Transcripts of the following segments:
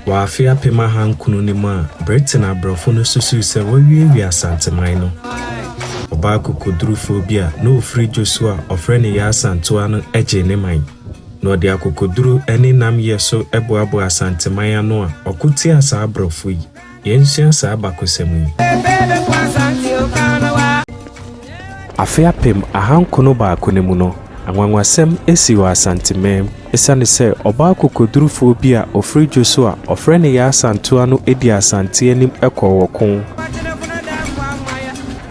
Wɔ afe 1900 no mu a Britain aborɔfo no susuu sɛ wɔawiawia Asanteman no, ɔbaa kokodurufoɔ bi a na ɔfiri Dwoso a wɔfrɛ no Yaa Asantewaa no gyee ne man, na ɔde akokoduru ne nnamyɛ so boaboaa Asanteman ano a ɔko tiaa saa aborɔfo yi. Yɛnsua saa abakɔsɛm yi. Afe 1901 no mu no, anwanwasɛm sii wɔ Asanteman mu esiane sɛ ɔbaa kokodurufoɔ bi a ɔfiri Dwoso a wɔfrɛ no Yaa Asantewaa no dii Asante anim kɔɔ ɔko.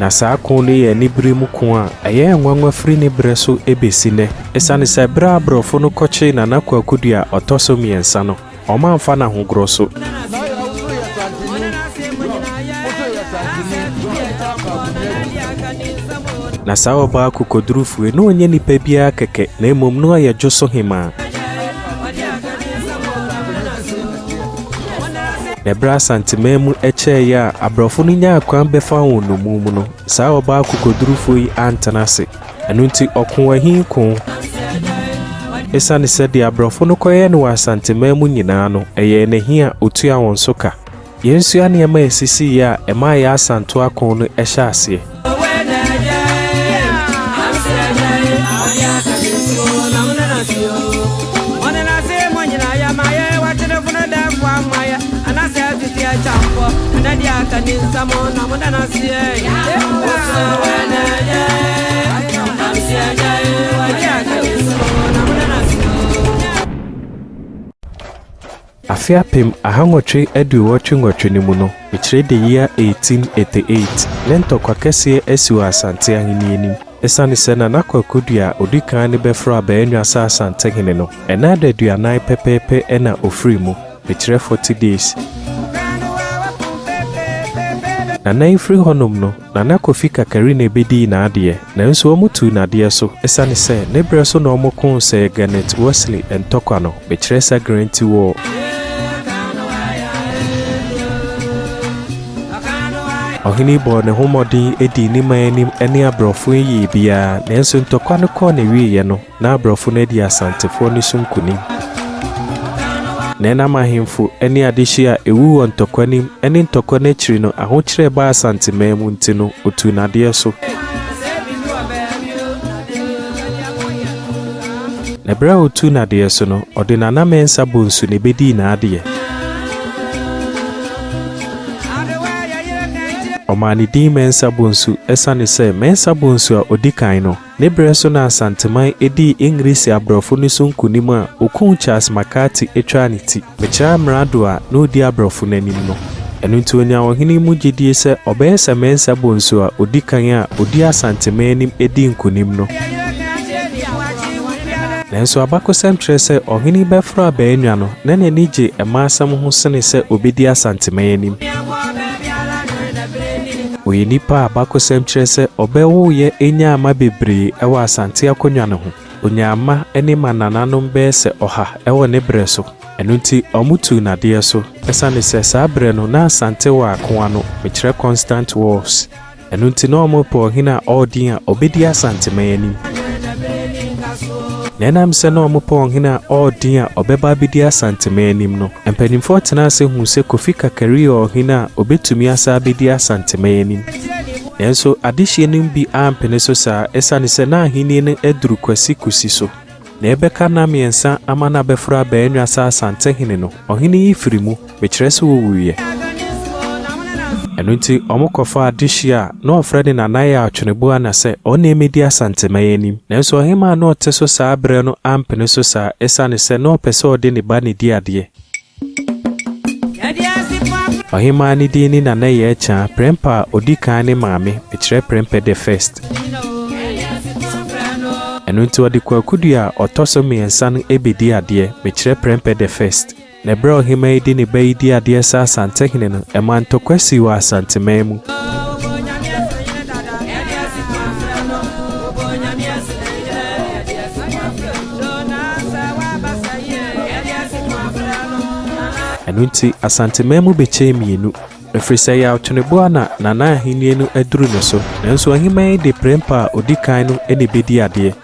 Na saa ko no yɛ anibere mu ko a ɛyɛɛ nwanwa firi ne berɛ so bɛsi nnɛ esiane sɛ berɛ a aborɔfo no kɔkyee Nana Kwaku Duah a ɔtɔ so mmiɛnsa no, Wɔamfa no ahogono so. Na saa ɔbaa akokodurufo yi, na ɔnyɛ nipa biara kɛkɛ, na mmom na ɔyɛ dwo so hemmaa. Na ɛberɛ a Asanteman mu kyɛeɛ a aborɔfo no nyaa kwan bɛfaa wɔn nnommum no, saa ɔbaa akokodurufoɔ yi antena ase. Ɛno nti ɔkoo ahi koo. Esiane sɛ deɛ aborɔfo no kɔyɛɛ no wɔ Asanteman mu nyinaa no, ɛyɛɛ no ahi a ɔtuaa wɔn so ka. Yɛnsua nneɛma a ɛsisiiɛ a ɛmaa yɛn Asantewa ko no hyɛɛ aseɛ. Afe 1888 no mu no, mekyerɛ the year 1888, ne ntɔkwa kɛseɛ asi wɔ Asante ahennie no mu. Esiane sɛ Nana Kwaku Duah a ɔdi kan no bɛfrɛɛ Abaanwa sɛ Asantehene no, ɛnna adaduanan pɛpɛɛpɛ na ɔfirii mu. Mekyerɛ 40 days. Nana yi firi hɔnom no, Nana Kofi Kakari na ɛbɛdii n'adeɛ, nanso wɔtuu n'adeɛ so ɛsiane sɛ ne berɛ so na wɔkoo Sir Gernot Worsley ntɔkwa no, mekyerɛ Sagrenti War. Ɔhene yi bɔɔ ne ho mmɔden dii ne man anim ne aborɔfo yi yɛɛ biara, nanso ntɔkwa no kɔɔ n'awieeɛ no, Na aborɔfo no adi Asantefoɔ no so nkonim. Na ɛnam ahemfo ne adehye a ɛwu wɔ ntɔkwa no mu ne ntɔkwa no akyiri no ahokyerɛ a ɛbaa Asanteman mu nti no, ɔtuu n'adeɛ so. Na berɛ a ɔtuu n'adeɛ so no, ɔde Nana Mensah Bonsu na ɛbɛdii n'adeɛ. Ɔmaa ne din Mensah Bonsu ɛsiane sɛ Mensah Bonsu a ɔdi kan no, Ne berɛ so na Asanteman dii Engiresi aborɔfo no so nkonim a ɔkuu Charles McCarthy twaa ne ti. Mekyerɛ amrado a na ɔdi aborɔfo no anim no. Ɛno nti ɔnyaa ɔhene yi mu gyedie sɛ ɔbɛyɛ sɛ Mensah Bonsu a ɔdi kan a ɔdii Asanteman anim dii nkonim no. Nanso abakɔsɛm kyerɛ sɛ ɔhene yi bɛforo abaanwa no, na n'ani gye mmaasɛm ho sene sɛ ɔbɛdi Asanteman anim. Ɔyɛ nipa a abakɔsɛm kyerɛ sɛ ɔbɛwoeɛ nyaa mma bebree wɔ Asante akonnwa no ho. Ɔnyaa mma ne mmanananom bɛyɛ sɛ ɔha wɔ ne berɛ so. Ɛno nti wɔtuu no adeɛ so ɛsiane sɛ saa berɛ no na Asante wɔ ako ano, mekyerɛ constant wars. Ɛno nti na wɔrepɛ ɔhene a ɔwɔ din a ɔbɛdi Asanteman anim. Na ɛnam sɛ na wɔpɛ ɔhene a ɔwɔ din a ɔbɛba abɛdi Asanteman anim no, mpanimfoɔ tenaa ase huu sɛ Kofi Kakari yɛ ɔhene a ɔbɛtumi asan abɛdi Asanteman anim. Nanso adehyeɛ no mu bi ampene so saa ɛsiane sɛ na ahennie no aduru Kwasi Kusi so. Na ɛbɛka nna mmiɛnsa ama no abɛforo abaanwa sɛ Asantehene no, ɔhene yi firi mu, mekyerɛ sɛ ɔwuiɛ. Ɛno nti wɔkɔfaa adehyeɛ a na wɔfrɛ no Nana Yaw Tweneboana sɛ ɔne mmɛdi Asanteman anim. Nanso ɔhemaa a na ɔte so saa berɛ no ampene so saa ɛsiane sɛ na ɔpɛ sɛ ɔde ne ba na ɛdi adeɛ. Ɔhemaa no din ne Nana Yaa Kyaa, Prempeh a ɔdi kan ne maame, mekyerɛ Prempeh the First. Ɛno nti ɔde Kwaku Dua a ɔtɔ so mmiɛnsa no bɛdi adeɛ, mekyerɛ Prempeh the First. Na berɛ a ɔhemaa yi de ne ba yi di adeɛ sɛ Asantehene no, ɛmaa ntɔkwa sii wɔ Asanteman mu. Ɛno nti, Asanteman mu bɛkyɛɛ mmienu, ɛfiri sɛ Yaw Tweneboa na Nana ahennie no aduru ne so, nanso ɔheman yi de Prempeh a ɔdi kan no na ɛbɛdi adeɛ.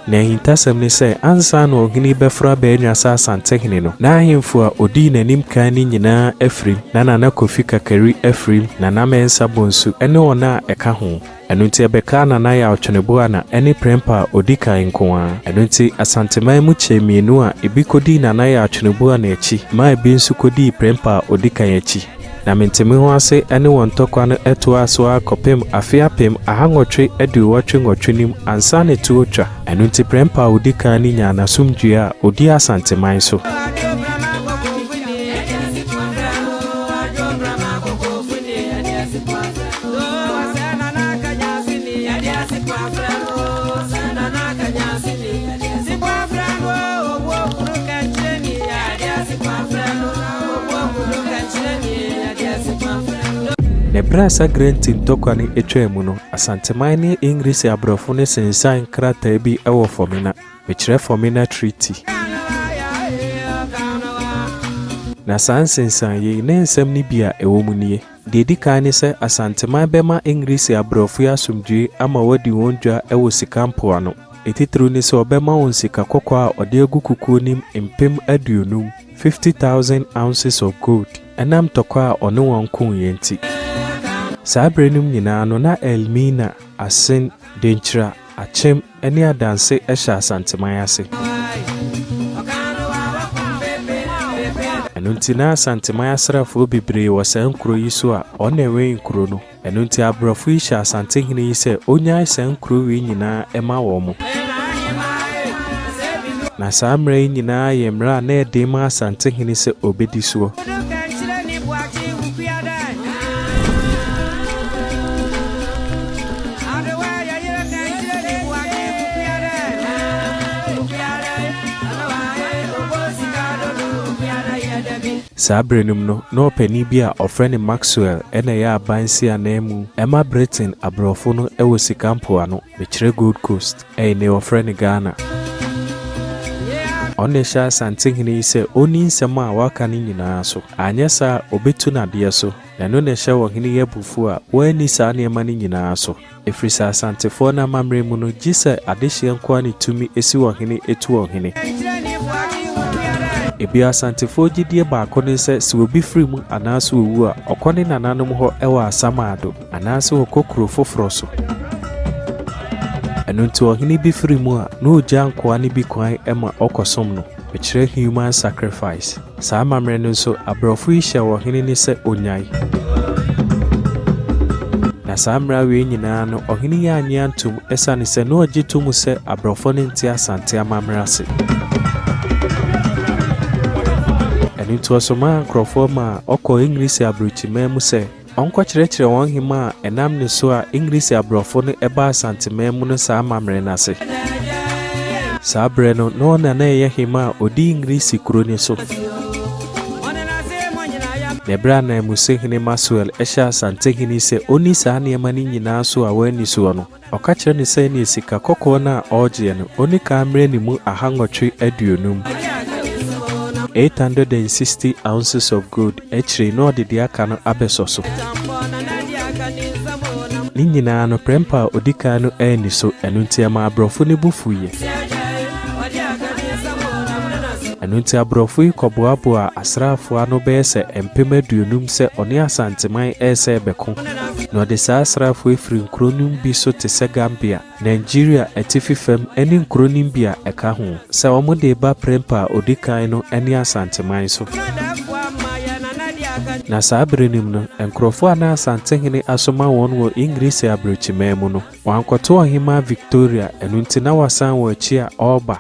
Na ahintasɛm ne sɛ, ansa na ɔhene yi bɛforo abɛanwa sɛ Asantehene no, na ahemfo a ɔdii n'anim kan no nyinaa afirim, na Nana Kofi Kakari afirim, Nana Mensah Bonsu ne wɔn a ɛka ho. Ɛno nti ɛbɛkaa Nana Yaw Tweneboana ne Prempeh a ɔdi kan nko ara. Ɛno nti Asanteman mu kyɛɛ mmienu a ebi kɔdii Nana Yaw Tweneboana akyi maa ebi nso kɔdii Prempeh a ɔdi kan akyi. Na Mentemehoase ne wɔn ntɔkwa no toaa so ara kɔpem afe 1888 no mu ansa na ɛtuo retwa. Ɛno nti Prempeh a ɔdi kan no nyaa n'asomdwoeɛ a ɔdii Asanteman so. Na ɛberɛ a Sagrenti ntɔkwa no twaa mu no, Asanteman ne Engiresi aborɔfo no sensan krataa bi wɔ Fɔmena, mekyerɛ Fɔmena Treaty. Na saa nsensan yi, ne nsɛm no bi a ɛwɔ mu nie. Deɛ ɛdi kan ne sɛ Asanteman bɛma Engiresi aborɔfo yi asomdwoeɛ ama wɔadi wɔn dwa wɔ sika mpoano. Ne titiriw ne sɛ ɔbɛma wɔn sika kɔkɔɔ a ɔde agu kukuo no mu 50,000, 50,000 ounces of gold, ɛnam ntɔkwa a ɔne wɔn koeɛ nti. Saa berɛ no mu nyinaa no na Elmina, Asin, Denkyira, Akyem ne Adanse hyɛ Asanteman ase. Ɛno nti na Asanteman asraafoɔ bebree wɔ saa nkuro yi so a wɔn na ɛwɛn nkuro no. Ɛno nti aborɔfo yi hyɛɛ Asantehene yi sɛ ɔnnyae saa nkuro wei nyinaa mma wɔn. Na saa mmara yi nyinaa yɛ mmara a na ɛden ma Asantehene sɛ ɔbɛdi soɔ. Saa bere no mu no, na ɔpanin bi a wɔfrɛ no Maxwell na ɛyɛ aban nsiananmu ma Britain aborɔfo no wɔ sika mpoano, mekyerɛ Gold Coast, ɛnnɛ wɔfrɛ no Ghana. Ɔno na ɛhyɛɛ Asantehene yi sɛ ɔnni nsɛm a wɔaka no nyinaa so, anyɛ saa a ɔbɛtu no adeɛ so, na ɛno na ɛhyɛɛ ɔhene yi abufuo a wanni saa nneɛma no nyinaa so. Ɛfiri sɛ Asantefoɔ no amammerɛ mu no, gye sɛ adehyeɛ nko ara na ɛtumi si ɔhene tu ɔhene. Ebio Asantefoɔ gyidie baako ne sɛ, sɛ obi firi mu anaasɛ ɔwu a, ɔkɔ ne nananom hɔ wɔ Asamado anaasɛ ɔkɔ kuro foforɔ so. Ɛno nti ɔhene bi firi mu a, na ɔgya nkoa no bi kwan ma ɔkɔsom no. Mekyerɛ human sacrifice. Saa amammerɛ no nso, aborɔfo yi hyɛɛ ɔhene no sɛ onnyae. Na saa mmara wei nyinaa no, ɔhene yi annye antom ɛsiane sɛ na ɔgye to mu sɛ aborɔfo no nte Asante amammerɛ ase. Ɛno nti ɔsomaa nkurɔfoɔ maa ɔkɔɔ Engiresi aburokyiman mu sɛ Ɔnkɔkyerɛkyerɛ wɔn nhema a ɛnam ne so a Engiresi aborɔfo no baa Asanteman mu no saa amammerɛ no ase. Saa berɛ no, na ɔna na ɛyɛ hema a ɔdi Engiresi kuro no so. Na ɛberɛ a Nanmusehene Maxwell hyɛɛ Asantehene sɛ ɔnni saa nneɛma no nyinaa so a wanni soɔ no, Ɔka kyerɛ no sɛ ɛneɛ sika kɔkɔɔ no a ɔregyeɛ no, ɔnni kan mmrɛ ne mu 850, 860 ounces of gold, akyire yi na ɔde deɛ aka no abɛsɔ so. Ne nyinaa no, prɛmpɛ a ɔdi kan no anni so, ɛno nti ɛmaa aborɔfo no bo fuiɛ. Ɛno nti aborɔfo yi kɔboaboaa asraafoɔ ano bɛyɛ sɛ 50,000 sɛ ɔne Asanteman resɛ rebɛko. Na ɔde saa asraafoɔ yi firi nkuro no bi so te sɛ Gambia, Nigeria atifi fam ne nkuro no bi a ɛka ho, sɛ wɔde reba Prempeh a ɔdi kan no ne Asanteman so. Na saa berɛ no mu no, nkurɔfoɔ a na Asantehene asoma wɔn wɔ Engiresi aburokyiman mu no, wɔankɔto Ɔhemmaa Victoria, ɛno nti na wasan wɔn akyi a ɔreba.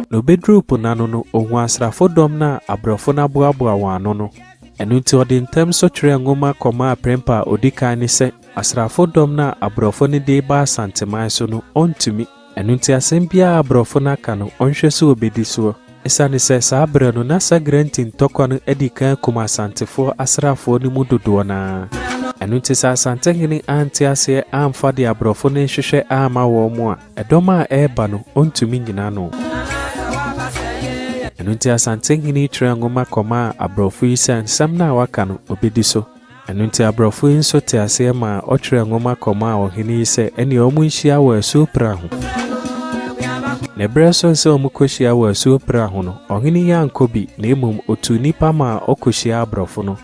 Na obeduruu po no ano no, ohuu asraafo dɔm no a aborɔfo no aboaboa wɔn ano no. Ɛno nti ɔde ntɛm so twerɛɛ nwoma kɔmaa Prempeh a ɔdi kan no sɛ asraafo dɔm no a aborɔfo no de reba Asanteman so no, ɔntumi. Ɛno nti asɛm biara a aborɔfo no aka no, ɔnhwɛ sɛ ɔbɛdi soɔ. Esiane sɛ saa berɛ no na Sagrenti ntɔkwa no adi kan akum Asantefoɔ asraafoɔ no mu dodoɔ no ara. Ɛno nti sɛ Asantehene ante aseɛ amfa deɛ aborɔfo no rehwehwɛ amma wɔn a, Ɛdɔm a ɛreba no, ɔntumi nnyina ano. Ɛno nti Asantehene yi twerɛɛ nwoma kɔmaa aborɔfo yi sɛ nsɛm no a waka no, ɔbɛdi so. Ɛno nti aborɔfo yi nso tee aseɛ maa ɔtwerɛɛ nwoma kɔmaa ɔhene yi sɛ ɛnneɛ wɔn nhyia wɔ asuo Pra ho. Na ɛberɛ soo sɛ wɔkɔhyia wɔ asuo Pra ho no, ɔhene yi ankɔ bi na mmom ɔtuu nnipa maa ɔkɔhyiaa aborɔfo no.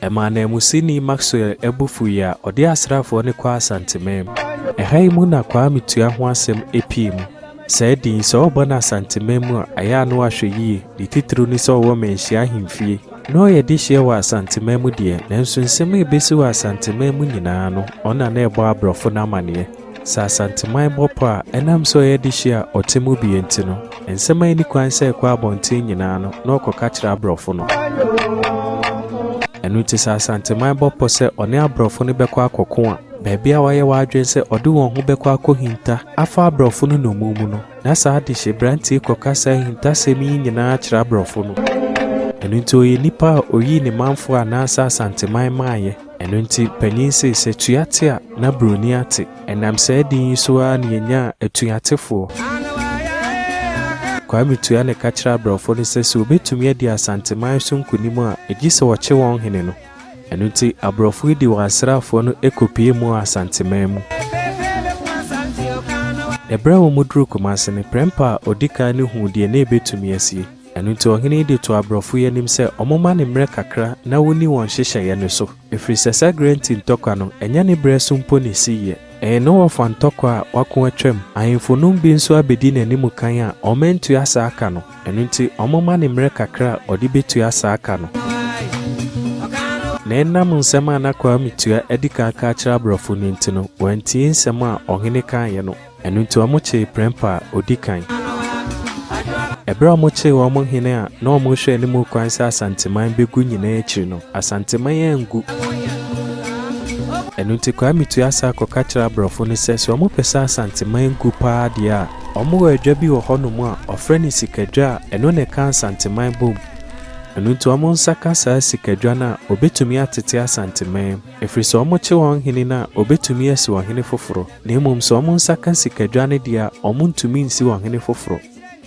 Ɛmaa nanmusini Maxwell bo fuiɛ a ɔde asraafoɔ no kɔɔ Asanteman mu. Ɛha yi mu na Kwame Tua ho asɛm pue mu. Saa din yi, sɛ wɔbɔ no Asanteman mu a, ɛyɛ a na wɔahwɛ yie, ne titiriw ne sɛ ɔwɔ Manhyia ahemfie. Na ɔyɛ dehyeɛ wɔ Asanteman mu deɛ, nanso nsɛm a ɛbɛsi wɔ Asanteman mu nyinaa no, ɔno na na ɛbɔ aborɔfo no amaneɛ. Sɛ Asanteman bɔ pɔ a, ɛnam sɛ ɔyɛ dehyeɛ a ɔte mu bi nti no, nsɛm a ɛnni kwan sɛ ɛkɔ abɔnten nyinaa no, na ɔkɔka kyerɛ aborɔfo no. Ɛno nti sɛ Asanteman bɔ pɔ sɛ ɔne aborɔfo no bɛkɔ akɔko a, baabi a wɔayɛ wɔn adwene sɛ ɔde wɔn ho bɛkɔ akɔhinta afa aborɔfo no nnommum mu no, na saa adehye beranteɛ yi kɔka saa ahintasɛm yi nyinaa kyerɛ aborɔfo no. Ɛno nti ɔyɛ nipa a ɔyii ne manfoɔ anaasɛ Asanteman maeɛ. Ɛno nti panin se sɛ tua te a na broni ate. Ɛnam saa din yi so ara na yɛnyaa atuatefoɔ. Kwame Tua na ɛka kyerɛɛ aborɔfo no sɛ sɛ wɔbɛtumi adi Asanteman so nkonim a, gye sɛ wɔkye wɔn hene no. Ɛno nti, aborɔfo yi de wɔn asraafoɔ no kɔpuee mu wɔ Asanteman mu. Na berɛ a wɔduruu Kumase no, Prempeh a ɔdi kan no huu deɛ na ɛbɛtumi asie. Ɛno nti ɔhene yi de too aborɔfo yi anim sɛ wɔmma no mmerɛ kakra na wɔnni wɔn nhyehyɛeɛ no so, ɛfiri sɛ Sagrenti ntɔkwa no, ɛnyɛ ne berɛ so mpo na ɛsiiɛ. Ɛyɛ ne wɔfa ntɔkwa a wako atwam. Ahemfo nom bi nso abɛdi n'anim kan a wɔantua saa ka no, ɛno nti wɔmma no mmerɛ kakra a ɔde bɛtua saa ka no. Na ɛnam nsɛm a na Kwame Tua adi kan aka akyerɛ aborɔfo no nti no, wɔantie nsɛm a ɔhene kaeɛ no. Ɛno nti wɔkyee Prempeh a ɔdi kan. Ɛberɛ a wɔkyee wɔn hene a na wɔrehwɛ anim kwan sɛ Asanteman bɛgu nyinaa akyiri no, Asanteman angu. Ɛno nti Kwame Tuasa kɔka kyerɛɛ aborɔfo no sɛ, sɛ wɔpɛ sɛ Asanteman gu pa ara deɛ a, wɔwɔ adwa bi wɔ hɔnom a wɔfrɛ no Sikadwa a ɛno na ɛka Asanteman bom. Ɛno nti wɔn nsa ka saa Sikadwa no a, wɔbɛtumi atete Asanteman mu. Ɛfiri sɛ wɔkye wɔn hene no a, wɔbɛtumi asi ɔhene foforɔ. Na mmom sɛ wɔn nsa ka sikadwa no deɛ a, wɔntumi nsi ɔhene foforɔ.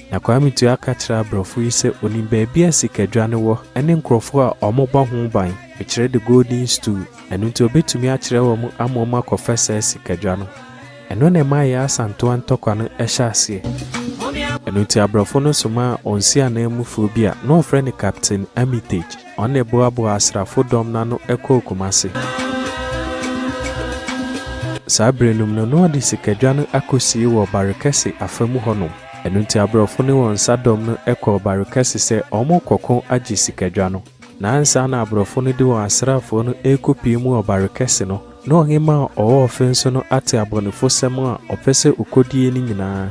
Na Kwame Tua ka kyerɛɛ aborɔfo yi sɛ ɔnim baabi a sikadwa no wɔ ne nkurɔfoɔ a wɔbɔ ho ban, mekyerɛ the golden stool, ɛno nti ɔbɛtumi akyerɛ wɔn ama wɔn akɔfa saa sikadwa no. Ɛno na ɛmaa Yaa Asantewaa ntɔkwa no hyɛ aseɛ. Ɛno nti aborɔfo no somaa ɔnsi ananmufoɔ bi a na wɔfrɛ no Captain Armitage. Ɔno na ɛboaboaa asraafo dɔm no ano kɔɔ Kumasi. Saa bere no mu no, na wɔde sikadwa no akosie wɔ Barekɛse afa mu hɔnom. Ɛno nti aborɔfo ne wɔn nsa dɔm no kɔɔ Barekɛse sɛ wɔrekɔko agye sikadwa no. Na ansa na aborɔfo no de wɔn asraafoɔ no rekɔpue mu wɔ Barekɛse no, Na ɔhemmaa a ɔwɔ ɔfe nso no ate abɔnefosɛm a ɔpɛ sɛ okodie no nyinaa.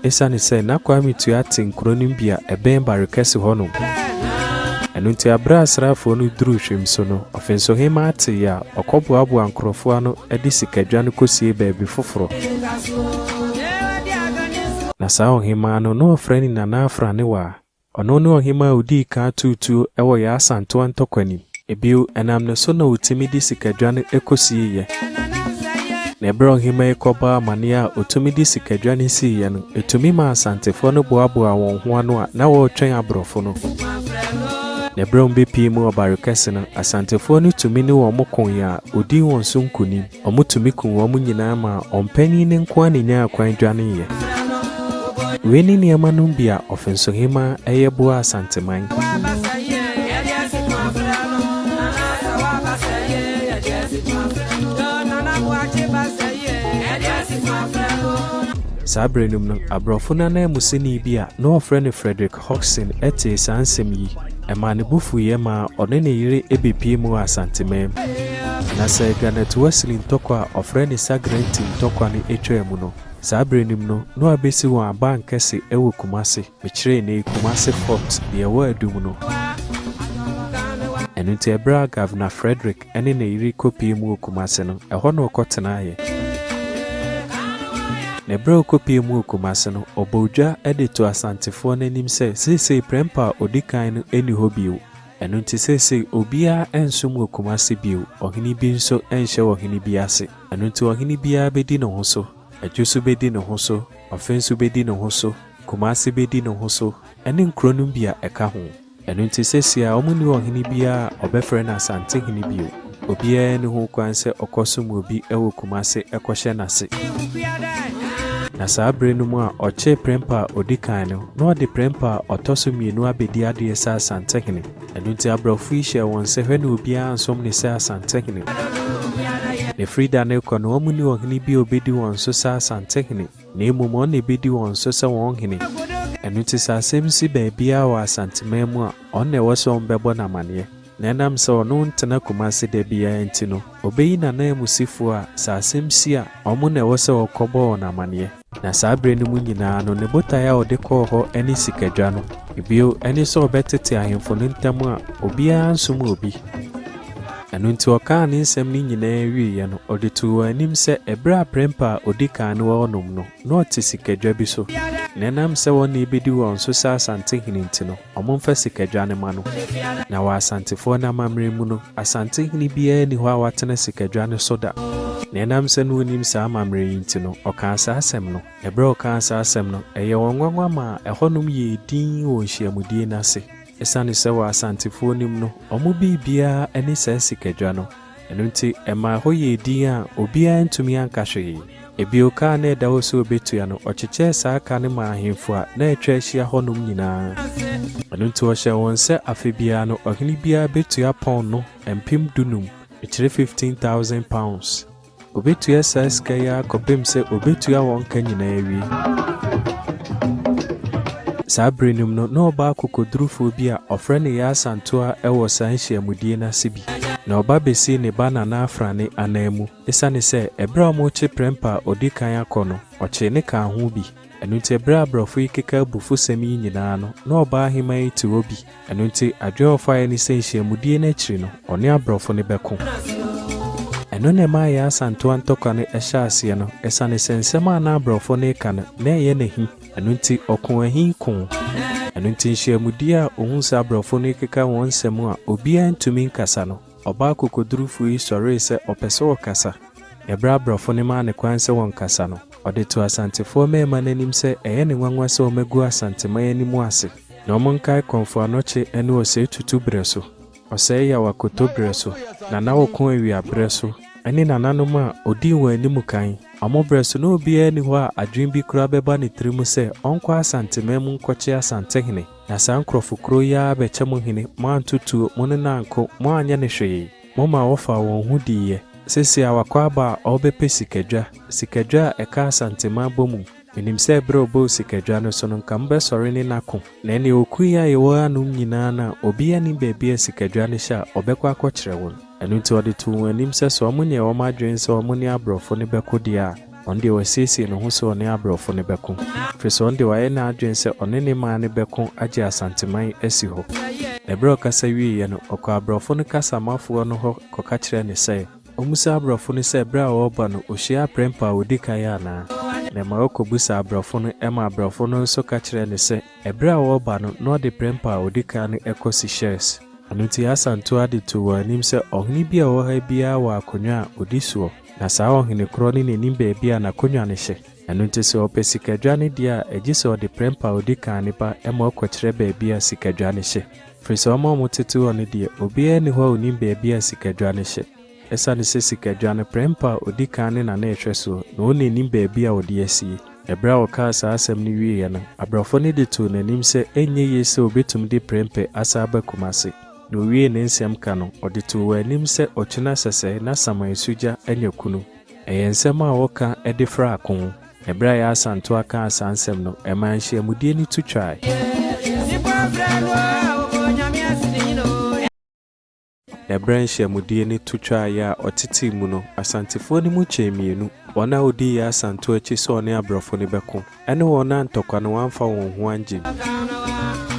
Esiane sɛ na Kwame Tua te nkuro no bi a ɛbɛn Barekɛse hɔ nom. Ɛno nti aberɛ a asraafoɔ no duruu hwim so no, ɔfensohemmaa tee a ɔkɔboaboaa nkorɔfoɔ ano de sikadwa no kɔsiee baabi foforɔ. Na saa ɔhemmaa no, na wɔfrɛ no Nana Afranewaa. Ɔno ne ɔhemmaa a odii kan too tuo wɔ Yaa Asantewaa ntɔkwa nim. Bio, ɛnam ne so na otumi de sikadwa no kɔsieeɛ. Na ɛberɛ a ɔhemmaa yi kɔbɔɔ amaneɛ a otumi de sikadwa no siiɛ no, ɛtumi maa Asantefoɔ no boaboaa wɔn ho ano a na wɔretwɛn aborɔfo no. Na ɛberɛ a wɔbɛpuee mu wɔ Barekɛse no, Asantefoɔ no tumi ne wɔn koeɛ a wɔdii wɔn so nkonim. Wɔtumi kum wɔn nyinaa maa ɔmpanin no nko ara na enyaa kwan dwaneeɛ. Wei ne nneɛma nom bi a Ɔfensohemmaa yɛ boaa Asanteman. Saa berɛ no mu no, aborɔfo no ananmusini bi a na wɔfrɛ no Frederick Hodgson tee saa nsɛm yi. Ɛmaa ne bo fuiɛ maa ɔne ne yere bɛpuee mu wɔ Asanteman mu. Na sɛ Garnet Wesley ntɔkwa a ɔfrɛ no Sagrenti ntɔkwa no twaa mu no, saa berɛ no mu no, na wabɛsi wɔn abankɛse wɔ Kumase, mekyerɛ nnɛ yi Kumase Fort, deɛ ɛwɔ Adum no. Ɛno nti ɛberɛ a Governor Frederick ne ne yere kɔpuee mu wɔ Kumase no, ɛhɔ na ɔkɔtenaeɛ. Na ɛberɛ a ɔkɔpuee mu wɔ Kumase no, ɔbɔɔ dwa de too Asantefoɔ no anim sɛ seesei Prempeh a ɔdi kan no nni hɔ bio. Ɛno nti seesei obiara nsom wɔ Kumase bio, ɔhene bi nso nhyɛ ɔhene bi ase. Ɛno nti ɔhene biara bɛdi ne ho so, Adwoso bɛdi ne ho so, Ɔfe nso bɛdi ne ho so, Kumase bɛdi ne ho so, ɛne nkuro nom bi a ɛka ho. Ɛno nti seesei a wɔnni ɔhene biara a wɔbɛfrɛ no Asantehene bio. Obiara nni ho kwan sɛ ɔkɔsom obi wɔ Kumase kɔhyɛ n'ase. Na saa berɛ no mu a ɔkyee Prempeh a ɔdi kan no, na ɔde Prempeh a ɔtɔ so mmienu abɛdi adeɛ sɛ Asantehene. Ɛno nti aborɔfo yi hyɛɛ wɔn sɛ hwɛ na obiara ansom no sɛ Asantehene. Na ɛfiri da no rekɔ no, wɔnni ɔhene bi a ɔbɛdi wɔn so sɛ Asantehene, na mmom ɔno na ɛbɛdi wɔn so sɛ wɔn hene. Ɛno nti sɛ asɛm si baabiara wɔ Asanteman mu a, ɔno na ɛwɔ sɛ wɔbɛbɔ no amaneɛ. Na ɛnam sɛ ɔno ntena Kumase da biara nti no, ɔbɛyi n'ananmusifoɔ a sɛ asɛm si a, wɔn na ɛwɔ sɛ wɔkɔbɔ wɔn amaneɛ. Na saa berɛ no mu nyinaa no, ne botaeɛ a ɔde kɔɔ hɔ ne sikadwa no. Bio, ɛne sɛ ɔbɛtete ahemfo no ntam a obiara nsom obi. Ɛno nti ɔkaa ne nsɛm no nyinaa wieeɛ no, ɔde too wɔn anim sɛ ɛberɛ a Prempeh a ɔdi kan no wɔ hɔnom no, na ɔte sikadwa bi so. Na ɛnam sɛ wɔn na ɛbɛdi wɔn so sɛ Asantehene nti no, Wɔmfa sikadwa no mma no. Na wɔ Asantefoɔ no amammerɛ mu no, Asantehene biara nni hɔ a watena sikadwa no so da. Na ɛnam sɛ na ɔnim saa amammerɛ yi nti no, ɔkaa saa asɛm no. Na berɛ a ɔkaa saa asɛm no, ɛyɛɛ wɔn nwanwa maa ɛhɔnom yɛɛ dinn wɔ nhyiamudie no ase. Ɛsiane sɛ wɔ Asantefoɔ no mu no, wɔn biribiara ne saa sikadwa no. Ɛno nti, ɛmaa ɛhɔ yɛɛ dinn a obiara antumi anka hwee. Bio, ka a na ɛda hɔ sɛ obetua no, ɔkyekyɛɛ saa ka no maa ahemfo a na atwa ahyia hɔnom nyinaa. Ɛno nti, ɔhyɛɛ wɔn sɛ afe biara no, ɔhene biara betua pɔn no 15,000, mekyerɛ £15,000. Obetua saa sika yi ara kɔpem sɛ obetua wɔn ka nyinaa awie. Saa bere no mu no, na ɔbaa kokodurufoɔ bi a ɔfrɛ no Yaa Asantewaa wɔ saa nhyiamudie no ase bi. Na ɔba besii ne ba Nana Afrane ananmu. Esiane sɛ ɛberɛ a wɔrekye Prempeh a ɔdi kan akɔ no, ɔkyee ne kaa ho bi. Ɛno nti ɛberɛ a aborɔfo yi keka abufusɛm yi nyinaa no, na ɔbaa aheman yi te hɔ bi. Ɛno nti adwene a ɔfaeɛ ne sɛ nhyiamudie no akyiri no, ɔne aborɔfo no bɛko. Ɛno na ɛmaa yɛn Asantewa ntɔkwa no hyɛɛ aseɛ no, ɛsiane sɛ nsɛm a na aborɔfo no reka no, na ɛyɛ no ahi. Ɛno nti ɔkoo ahi koo. Ɛno nti nhyiamudie a ɔhuu sɛ aborɔfo no rekeka wɔn nsɛm a obiara ntumi nkasa no, Ɔbaa kokodurufo yi sɔree sɛ ɔpɛ sɛ ɔkasa. Ɛberɛ a aborɔfo no maa no kwan sɛ ɔnkasa no, ɔde too Asantefoɔ mmarima no anim sɛ ɛyɛ no nwanwa sɛ wɔagu Asanteman anim ase, na wɔnkae Kɔmfo Anɔkye ne Ɔsɛe Tutu berɛ so, Ɔsɛe Yaw Akoto berɛ so, Nana Ɔko Awia berɛ so, ne nananom a ɔdii wɔn anim kan. Wɔn berɛ so na obiara nni hɔ a adwene bi koraa bɛba ne tirim sɛ ɔnkɔ Asanteman mu nkɔkye Asantehene. Na saa nkurɔfo koro yi ara bɛkyɛ mo hene, moanto tuo, mo ne no anko, moanyɛ no hwee. Moma wɔfaa wɔn ho diiɛ. Seesei a wakɔ aba a ɔrebɛpɛ sikadwa, sikadwa a ɛka Asanteman bɔ mu. Menim sɛ berɛ a ɔbɔɔ sikadwa no so no, nka mobɛsɔre ne no ako. Na ɛnneɛ ɔku yi a yɛwɔ hanom nyinaa no a, obiara nnim baabi a sikadwa no hyɛ a ɔbɛkɔ akɔkyerɛ wɔn. Ɛno nti ɔde too wɔn anim sɛ sɛ wɔnyɛɛ wɔn adwene sɛ wɔne aborɔfo no bɛko deɛ a, Ɔno deɛ wasiesie ne ho sɛ ɔne aborɔfo no bɛko, ɛfiri sɛ ɔno deɛ wayɛ n'adwene sɛ ɔne ne man no bɛko agye Asanteman asi hɔ. Na berɛ a ɔkasa wieeɛ no, ɔkɔɔ aborɔfo no kasamafoɔ no hɔ kɔka kyerɛɛ no sɛ, ɔmmisa aborɔfo no sɛ berɛ a ɔreba no ɔhyiaa Prempeh a ɔdi kan anaa. Na ɛma ɔkɔbisaa aborɔfo no ma aborɔfo no nso ka kyerɛɛ no sɛ ɛberɛ a ɔreba no na ɔde Prempeh a ɔdi kan no kɔ Seychelles. Ɛno nti Asantewa de too wɔn anim sɛ ɔhene bi a ɔwɔ ha biara wɔ akonnwa a ɔdi soɔ. Na saa ɔhene korɔ no na nim baabi a n'akonnwa no hyɛ. Ɛno nti sɛ ɔpɛ sikadwa no deɛ a, ɛgye sɛ ɔde prɛmpɛ a ɔdi kan no ba ma ɔkɔkyerɛ baabi a sikadwa no hyɛ. Ɛfiri sɛ wɔn a wɔtete hɔ no deɛ, obiara nni hɔ a ɔnim baabi a sikadwa no hyɛ. Ɛsiane sɛ sikadwa no, prɛmpɛ a ɔdi kan no na na ɛhwɛ soɔ, na ɔno na ɛnim baabi a ɔde asie. Ɛberɛ a ɔkaa saa asɛm no wieeɛ no, aborɔfo no de too n'anim sɛ ɛnyɛ yie sɛ ɔbɛtumi de prɛmpɛ asan aba Kumase. Na owiee ne nsɛm ka no, ɔde too wɔn anim sɛ ɔkyena sɛsɛɛ na saman sugya anya kunu. Ɛyɛ nsɛm a wɔka de fra ako. Na bere a Yaa Asantewaa kaa saa nsɛm no, ɛmaa nhyiamudie no tu twae. Na bere a nhyiamudie no tu twaeɛ a ɔtetee mu no, Asantefoɔ no mu kyɛɛ mmienu, wɔn a wɔdii Yaa Asantewaa akyi sɛ ɔne aborɔfo no bɛko, Ɛne wɔn a ntɔkwa no wɔamfa wɔn ho angye mu.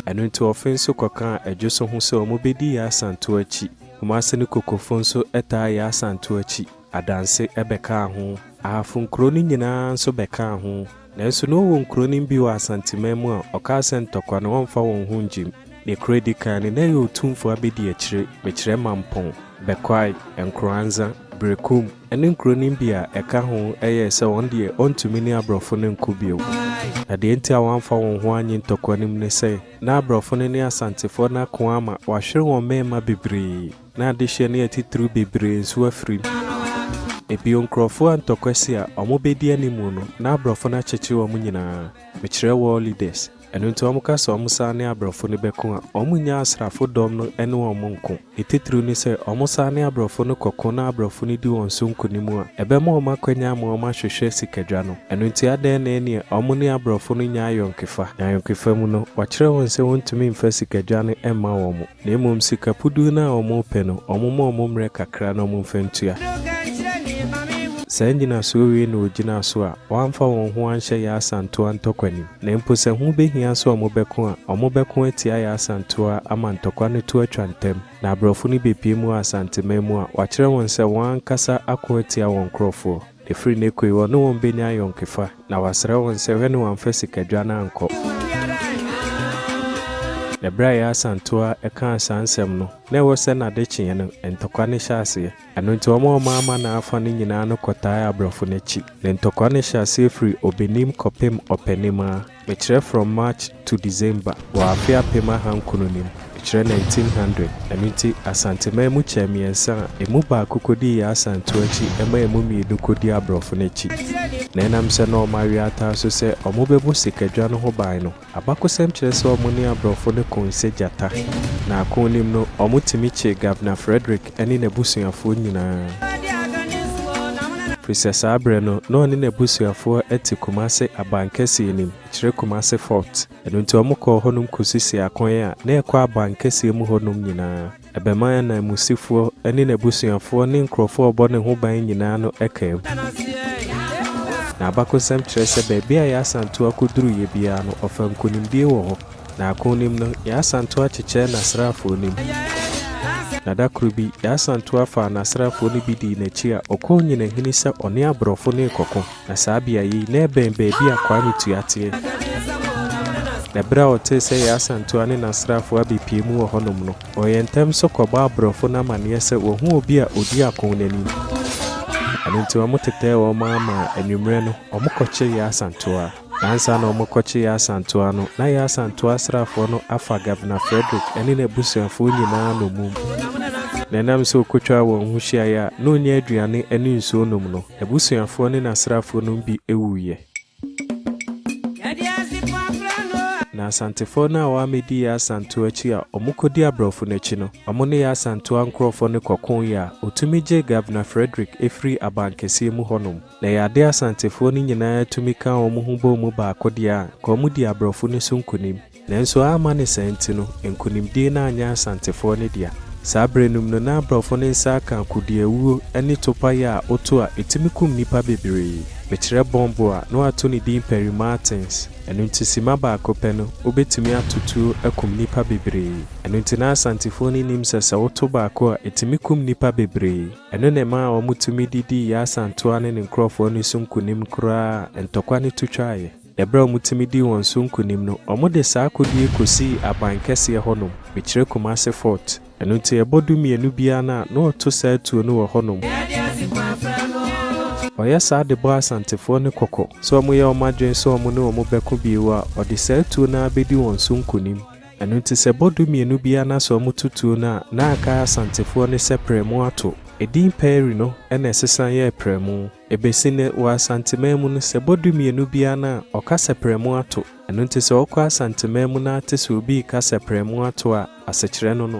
Ɛno nti ɔfe nso kɔkaa Adwo so ho sɛ wɔbɛdi Yaa Asantewaa akyi. Kumase ne Kokofo nso taa Yaa Asantewaa akyi. Adanse bɛkaa ho. Ahafo nkuro no nyinaa nso bɛkaa ho. Nanso na ɔwɔ nkuro no bi wɔ Asanteman mu a ɔkaa sɛ ntɔkwa no wɔmfa wɔn ho nngye mu. Ne kuro a ɛdi kan no na ɛyɛ Otumfoɔ Abɛdiakyire, mekyerɛ Mampɔn, Bɛkwae, Nkoranza, Berekum, ne nkuro no bi a ɛka ho yɛɛ sɛ wɔn deɛ wɔntumi ne aborɔfo no nko bio. Na deɛ nti a wɔamfa wɔn ho annye ntɔkwa no mu ne sɛ, na aborɔfo no ne Asantefoɔ no ako ama wɔahwere wɔn mmarima bebree, na adehyeɛ ne atitiriw bebree nso afiri mu. Ebio nkorɔfoɔ a ntɔkwa si a wɔbɛdi animu no, na aborɔfo no akyekyere wɔn nyinaa. Mekyerɛ war leaders. Ɛno nti wɔka sɛ wɔsan ne aborɔfo no bɛko a, wɔnnya asraafo dɔm no ne wɔn nko. Ne titiriw ne sɛ, wɔsan ne aborɔfo no kɔko na aborɔfo no di wɔn so nkonim a, ɛbɛma wɔn akwanya ama wɔahwehwɛ sikadwa no. Ɛno nti adɛn na ɛneɛ wɔn ne aborɔfo no nya ayɔnkefa? Na ayɔnkefa mu no, wɔakyerɛ wɔn sɛ wɔntumi mfa sikadwa no mma wɔn, na mmom sika puduo no a wɔrepɛ no, wɔmma wɔn mmerɛ kakra na wɔmfa ntua. Saa nnyinasoɔ wei na wɔgyinaa so a wɔamfa wɔn ho anhyɛ Yaa Asantewaa ntɔkwa no mu. Na mpo sɛ ho bɛhia sɛ wɔbɛko a, wɔbɛko atia Yaa Asantewaa ama ntɔkwa no to atwa ntɛm. Na aborɔfo no bɛpue mu wɔ Asanteman mu a, wɔakyerɛ wɔn sɛ wɔn ankasa ako atia wɔn nkorɔfoɔ. Ɛfiri nnɛ kɔ yi, wɔne wɔn bɛnya ayɔnkefa, na wɔasrɛ wɔn sɛ hwɛ na wɔamfa sikadwa no ankɔ. Na berɛ a Yaa Asantewaa kaa saa nsɛm no, na ɛwɔ sɛ n'adekyeeɛ no, ntɔkwa no hyɛ aseɛ. Ɛno nti wɔn a wɔama n'afa no nyinaa no kɔtae aborɔfo no akyi. Na ntɔkwa no hyɛɛ aseɛ firi Ɔbɛnim kɔpem Ɔpɛnim ara, mekyerɛ from March to December, wɔ afe 1900 no mu, mekyerɛ 1900. Ɛno nti Asanteman mu kyɛɛ mmiɛnsa a ɛmu baako kɔdii Yaa Asantewaa akyi ma ɛmu mmienu kɔdii aborɔfo no akyi. Na ɛnam sɛ na wɔawe ataa so sɛ wɔbɛbɔ sikadwa no ho ban no, Abakɔsɛm kyerɛ sɛ wɔn ne aborɔfo no koe sɛ gyata, na ako no mu no, wɔtumi kyee Governor Frederick ne n'abusuafoɔ nyinaa. Firi sɛ saa berɛ no, na ɔne n'abusuafoɔ te Kumase abankɛseɛ no mu, kyerɛ Kumase Fort. Ɛno nti wɔkɔɔ hɔnom kɔsisii akwan a na ɛkɔ abankɛseɛ mu hɔnom nyinaa. Ɛbɛma ananmusifoɔ ne n'abusuafoɔ ne nkurɔfoɔ a wɔbɔ ne ho ban nyinaa no kaa mu. Na abakɔsɛm kyerɛ sɛ baabi a Yaa Asantewaa kɔduruiɛ biara no, ɔfaa nkonimdie wɔ hɔ. Na ako no mu no, Yaa Asantewaa kyekyɛɛ n'asraafoɔ no mu. Na da koro bi, Yaa Asantewaa faa n'asraafoɔ no bi dii n'akyi a ɔkɔɔ Nyinahini sɛ ɔne aborɔfo no rekɔko. Na saa beaeɛ yi, na ɛbɛn baabi a Kwame Tua teɛ. Na berɛ a ɔtee sɛ Yaa Asantewaa ne n'asraafoɔ abɛpue mu wɔ hɔnom no, ɔyɛɛ ntɛm nso kɔbɔɔ aborɔfo no amanneɛ sɛ wahu obi a ɔdi ako no anim. Ɛno nti wɔtetɛɛ wɔn ara maa anwummerɛ no, wɔkɔkyee Yaa Asantewaa. Na ansa na wɔrekɔkye Yaa Asantewaa no, na Yaa Asantewaa asraafoɔ no afa Governor Frederick ne n'abusuafoɔ nyinaa nnommum. Na ɛnam sɛ ɔkɔtwaa wɔn ho hyiaeɛ a na ɔnnya aduane ne nsuo nnom no, n'abusuafoɔ ne n'asraafoɔ no bi wuiɛ. Na Asantefoɔ no a wɔammɛdi Yaa Asantewaa akyi a wɔkɔdi aborɔfo no akyi no, wɔne Yaa Asantewaa nkurɔfoɔ no kɔkoeɛ a ɔtumi gyee Governor Frederick firii abankɛseɛ mu hɔnom. Na ɛyɛ ade a Asantefoɔ no nyinaa tumi kaa wɔn ho bɔɔ mu baako deɛ a, anka wɔdii aborɔfo no so nkonim. Nanso amma ne saa nti no, nkonimdie no anyɛ Asantefoɔ no dea. Saa berɛ no mu no, na aborɔfo no nsa aka akodeɛwuo ne topaeɛ a woto a ɛtumi kum nnipa bebree. Mekyerɛ bɔmbo a na wɔato ne din Perry Martins. Ɛno nti simma baako pɛ no, wobɛtumi ato tuo akum nnipa bebree. Ɛno nti na Asantefoɔ no nim sɛ sɛ woto baako a, ɛtumi kum nnipa bebree. Ɛno na ɛmaa wɔtumi de dii Yaa Asantewaa ne ne nkurɔfoɔ no so nkonim koraa a ntɔkwa no to twaeɛ. Na berɛ a wɔtumi dii wɔn so nkonim no, wɔde saa akodie yi kɔsii aban kɛseɛ hɔnom, mekyerɛ Kumase Fort. Ɛno nti ɛbɔ dumienu biara no a, na wɔto saa tuo no wɔ hɔnom. Ɔyɛ saa de bɔ Asantefoɔ no kɔkɔ sɛ wɔyɛ wɔn adwene sɛ wɔn ne wɔn bɛko bio a, ɔde saa tuo no ara bɛdi wɔn so nkonim. Ɛno nti sɛ ɛbɔ dumienu biara na sɛ wɔto tuo no a, na aka Asantefoɔ no sɛ prɛmo ato. Edin Perry no na ɛsesa yɛɛ prɛmo. Ɛbɛsi nnɛ, wɔ Asanteman mu no, sɛ ɛbɔ dumienu biara no a, ɔka sɛ prɛmo ato. Ɛno nti sɛ wokɔ Asanteman mu na ate sɛ obi reka sɛ prɛmo ato a, asekyerɛ no no.